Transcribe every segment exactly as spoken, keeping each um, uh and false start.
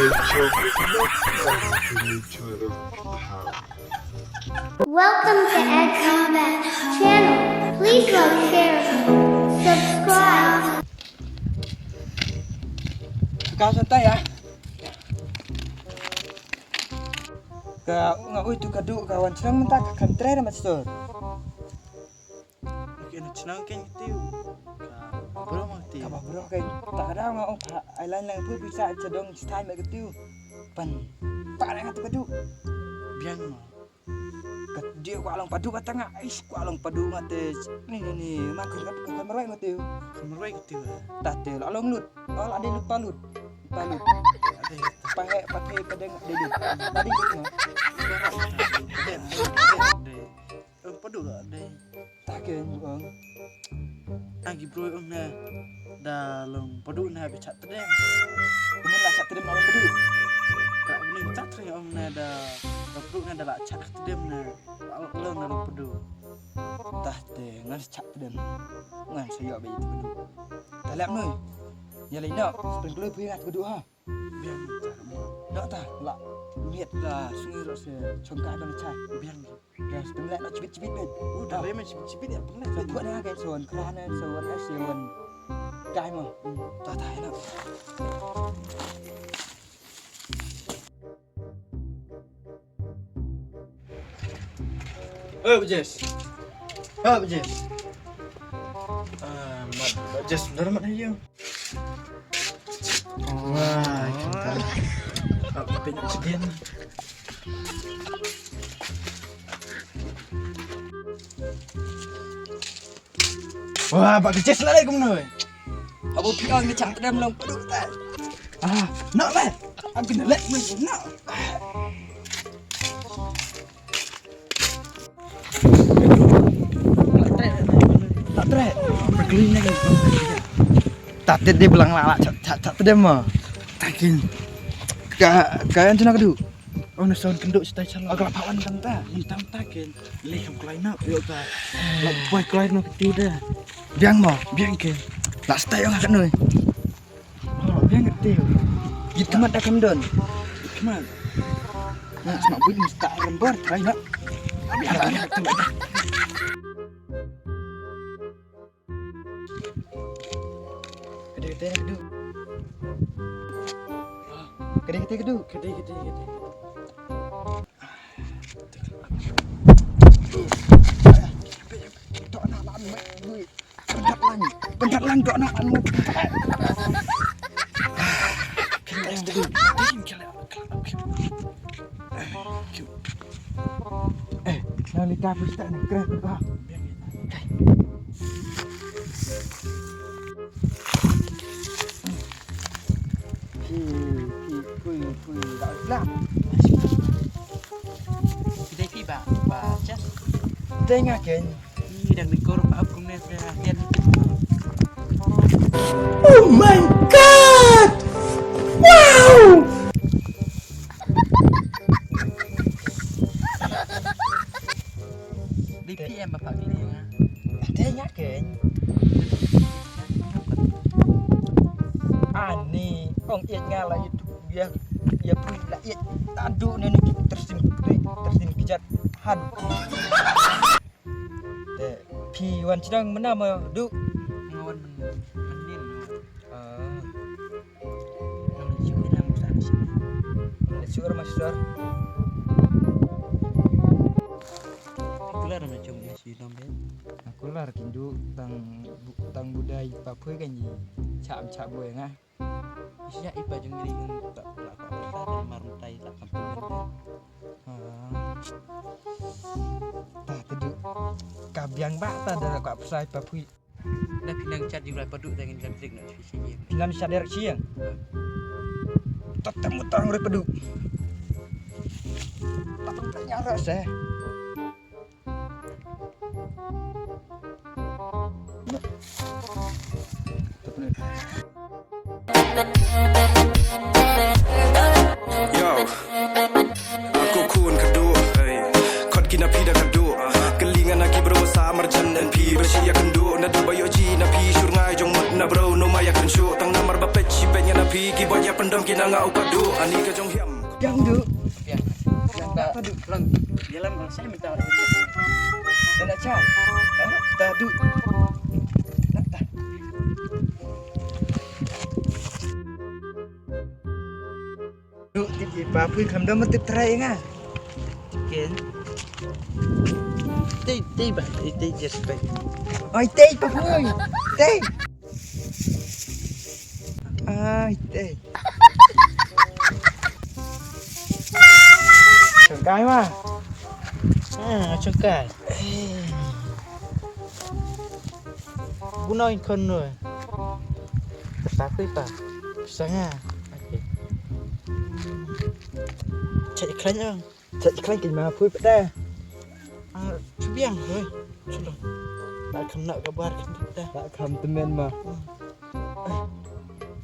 Welcome to Ed Combat Channel. Please like, share, subscribe. Ka santai ya. Ka nga ui tu ka du ka wan chnang mynta ka kan tre na mat stor. Ki na chnang ken kitiu. Ka bro ma kitiu. Ka ba bro ken. Ta ka dang nga ong pha ai lan lang phu pisa cha dong stai ma kitiu. Pan. Pa nga tu ka du. Biang ma. Ka dia kwa long padu ka tanga. Ish kwa long padu nga te. Ni ni ni. Ma kun ka tu ka marwai ma kitiu. Ka marwai kitiu. Ta te la long lut. Oh la dei lut pa lut. Pa lut. Pa he pa the pa deng dei lut. Pa dei lut ma. Dei. Ong padu ka dei. Ta ken ong. Agi bro ong na da long padu na bi chat tedem. Kumno la chat tedem la long padu. Ka ni chat tedem ong na da long padu na da la chat tedem na. La long na long padu. Ta te ngan chat tedem. Ngan sa yo ba itu padu. Ta lap noi. Ya lai no. Sprinkler phi ngat padu ha. Biang ta. No ta la. Miet la sungi ro se chongka ban chai. Biang. Gas pynleh na chibit chibit bet. U da rem chibit chibit ya pynleh. Sa buat na kan son kra na son na son. Kai mo. Ta ta na. Eh, Bajes. Eh, Bajes. Ah, mat. Bajes, benar mat ayo. Wah, kita. Apa nak sedih? Wah, ba ka chest la le kumno. Abo pion ni chang tdem long pdu ta. Ah, no le. Abi na le kumno. Tak tre. Clean lagi. Tak de belang la la chak chak tdem ma. Takin. Ka ka yang tuna kedu. Oh, na sound kenduk sitai chalok. Agak lapawan tam ta. Tam ta ken. Le kam klai na. Yo ta. La poi klai na keti da. Biang mo. Biang ken. La sitai ong kat noi. Oh, biang ket ti. Git khmat da kam don. Git khmat. Na sma buit mista rembor trai na. Abi abi. Kede kede kedu. Kede kede kedu. Kede kede kede. Tok na lan mai. Pendat lang. Pendat lang tok na lan. Kede kede. Eh, na lita pista ni keren tu ha. Phi, phi, phi, phi, dah lah. Kita phi ba, ba, just. Tengah ken. Ih, dang dikor pa ap kumne se hatian. Oh my God! Wow! Di P M bapak kini ya. Ada nya ken. Ani, ong iet nga la iet ya ya pui la iet. Adu ne ni tersin tersin kejat. Had. Te phi wan chnong mynta ma du. Nga wan mynnin. Ah. Nga wan shu ina musa shu. Shu ma shu. Kular ma chong ina shu nom be. Kular kindu tang bu- tang budai pa phui kan ji. Chap chap boy nga. Sia ipa jong ngi ngi tak la ka sa dan mar mutai la kam tu. Ha. Ta tedu. Ka biang ba ta da ka psai pa phui. Na pinang chat jing lai padu da ngin lam trik na shi shi. Pinang chat der shi yang. Ta temu tang re padu. Ta tang ta nyara se. Yo. Aku khun kadu. Kot kina phi da kadu. Kelingan aki bro sa marjan dan phi. Bashi ya kendu. Na du bayo ji na phi. Shur ngai jong mut na bro. No maya kenshu. Tang namar bapet shi penya na phi. Ki boy ya pendong kina nga upat. Duh, ani ka jong hiam. Biang duh. Biang. Biang ta duh. Lang. Bilang lang sai minta. Dah nak cak. Dah duh. Nak ta. Duh, tip tip pa pui kham dam tip trai nga. Ken. Tei tei ba, tei tei just ba. Oi tei pa pui. Tei. Ai tei. Chungkai ma. Ah, chungkai. Bunoi khon noi. Pyrsa phi pa. Pyrsa nga. Okey. Cek iklan ong. Cek iklan kin ma phi pa. Ah, chubiang hoi. Chulo. Ba kham nak ka bar kan kita. Ba kham temen ma.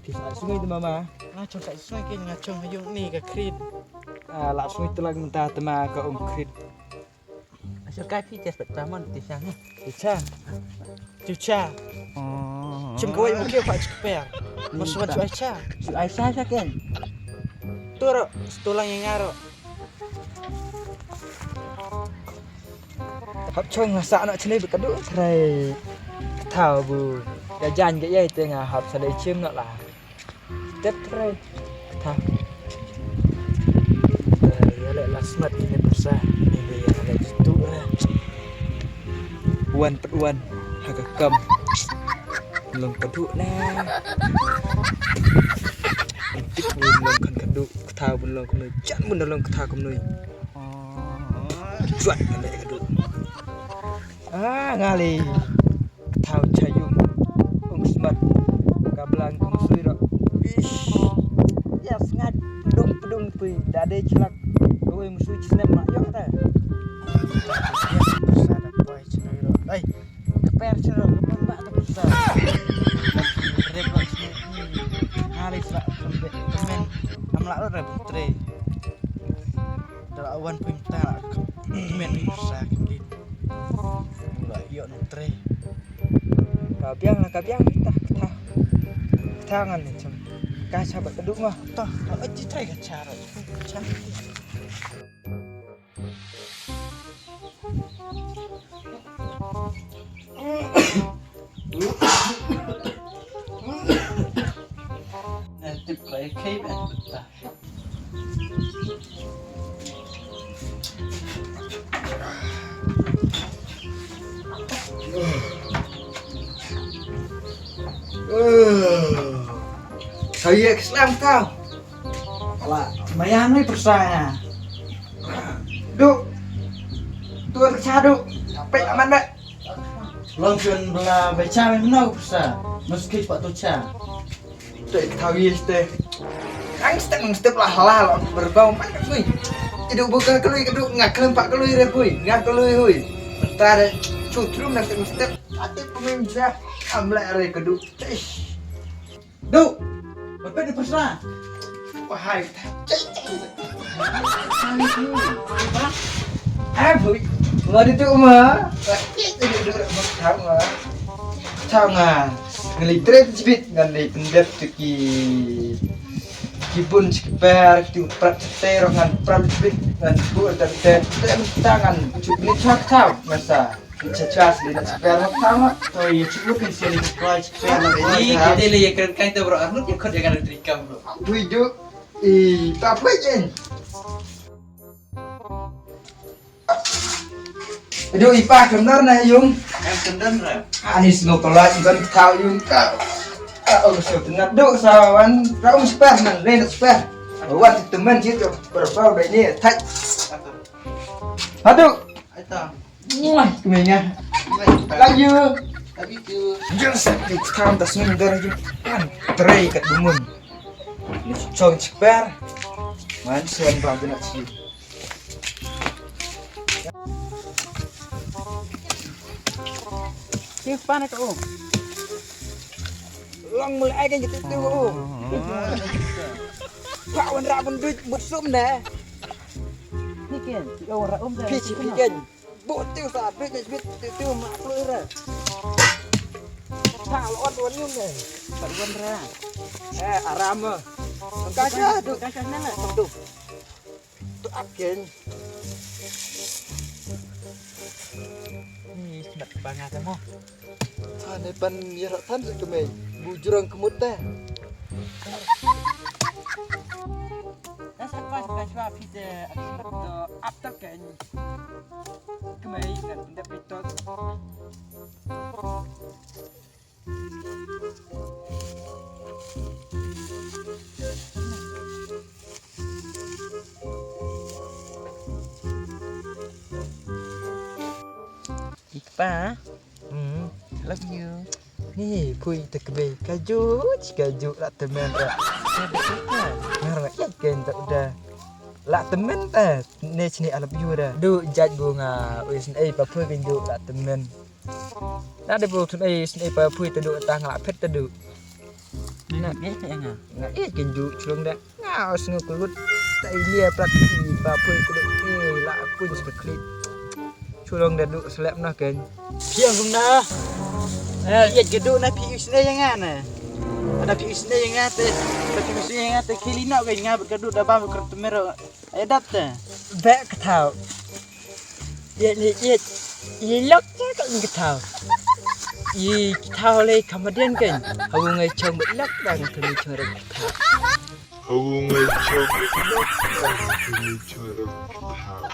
Ki sa sungai tu mama. Nga chong ka sungai kin nga chong hayung ni ka krit. Ah, la sungai telang menta tema ka ong krit. Asal kai phi tes pat pamon ti sang. Ti sang. Ti cha. Chim kawai mo kio pa chik per. Mas wan chu ai cha. Chu ai cha sa ken. Turo, stolang yang ngaro. Hap chong nga sa na chini bi kadu trai. Tau bu. Ga jan ga yai te nga hap sa dei chim na la. Tep trai. Tau. Trai ya le la smat ni pyrsa. Ni bi ya le tu la. Wan pet wan. Ha ka kam. Long kadu na. Tik bun long kan kadu. Tau bun long kadu. Jan bun long tau kadu. Juat ane ka dut. Ah, ngali. Tau chayung. Ung smat. Ka blang ung sui ro. Ish. Ya sngat. Pedung pedung pui. Dade chlak. Oi ung sui chnem ma yok ta. Sa da poi chnoi ro. Ai. Ka per chnoi ro. Ka pon ba ka pyrsa. Rep ro chnoi. Ngali sa. Kemen. Am la ro rep tre. Da la wan pui mynta la kmen sa ki. La ïoh nang tre. Ka biang la ka biang ta ka tha. Ka tha ngan ne cham. Ka cha ba ka duk ma. Ta ta ji tre ka cha ro. Cha. Na tip ka kai ba ta. Saya ke selam kau. Ala, mayang ni pyrsa nga. Duk. Tu ada cha duk. Capek aman dak. Long chun bela becha men no pyrsa. Meski cepat tu cha. Te ketawi ste. Ang step ang step lah lah lo berbau man ka pui. Idu buka kelui kedu nga kelem pak kelui re pui. Nga kelui hui. Bentar chu trum nang step step. Ati pemim cha. Amlek re kedu. Eish. Du. Bapet di pyrsa. Wahai. Eh, bui. Ngadi tu ma. Tang ah. Ngali tret jibit ngan dei pendep tu ki. Ki bun ki per tu prat ter ngan prat jibit ngan bu ter ter ter tangan tu ni chak chak masa. Cha cha sli na spare hok tama. To ye chu kan sli na spare na ni. Ni kita le ye kren kan to bro. Arnut ye khot ye kan trikam bro. Bui du. I pa pui jen. Aduh ipa kendar na yung. Em kendar na. Ani sno pala iban tau yung ka. Ka ong so tengah duk sawan. Ka ong spare nan le spare. Wan temen situ berbau dai ni. Thai. Aduh. Aita. Muah, kemenya. Laju. Tapi tu. Jeng sek di kam tas ni negara je. Kan, terai kat bumun. Ni chong ceper. Man sen bang kena ci. Sing pan ka um. Long mul ai kan gitu tu um. Pak wan ra pun duit buat sum dah. Ni kan, orang um dah. Pich, pich kan. Bot tiu sa bit bit tiu tiu ma plu ra. Sa lo ot wan yum ne. Sa wan ra. Eh, aram. Ka sha, tu ka sha ne la. Tu. Tu ap ken. Ni smat banga ka mo. Than ne pan ïa rat than sa kemei. Bu jrong kemut te. Ka sha, ka sha, ka sha phi te ap ta ken. Kemei kan dep pi tot. Ipa. Hmm. Love you. Ni pui te kebe kaju, kaju la temen ra. Ngar ya ken tak da. La temen ta ne sini alap yu da. Du jaj bu nga, ui sen ei pa pui ken ju la temen. Na de bu sen ei, sen ei pa pui te du ta nga la phet te du. Na, eh, eh, nga. Nga, eh, ken ju chulong da. Nga, os ngu kulut. Ta ini apa ti pa pui kulut. Eh, la kun sekali. Chulong da du selep na ken. Piang kum na. Eh, iya gedu na pi usne yang ana. Ada pi usne yang ate. Pi usne yang ate kili no ken nga bergedu da bam ker temero. Ai dap te. Bek ketaw. Ye ni ye. Ye lok ye ka ing ketaw. Ye ketaw le kamadian ken. Hawu ngai chong bek lok dang keni chong rek ketaw. Hawu ngai chong bek lok dang keni chong rek ketaw.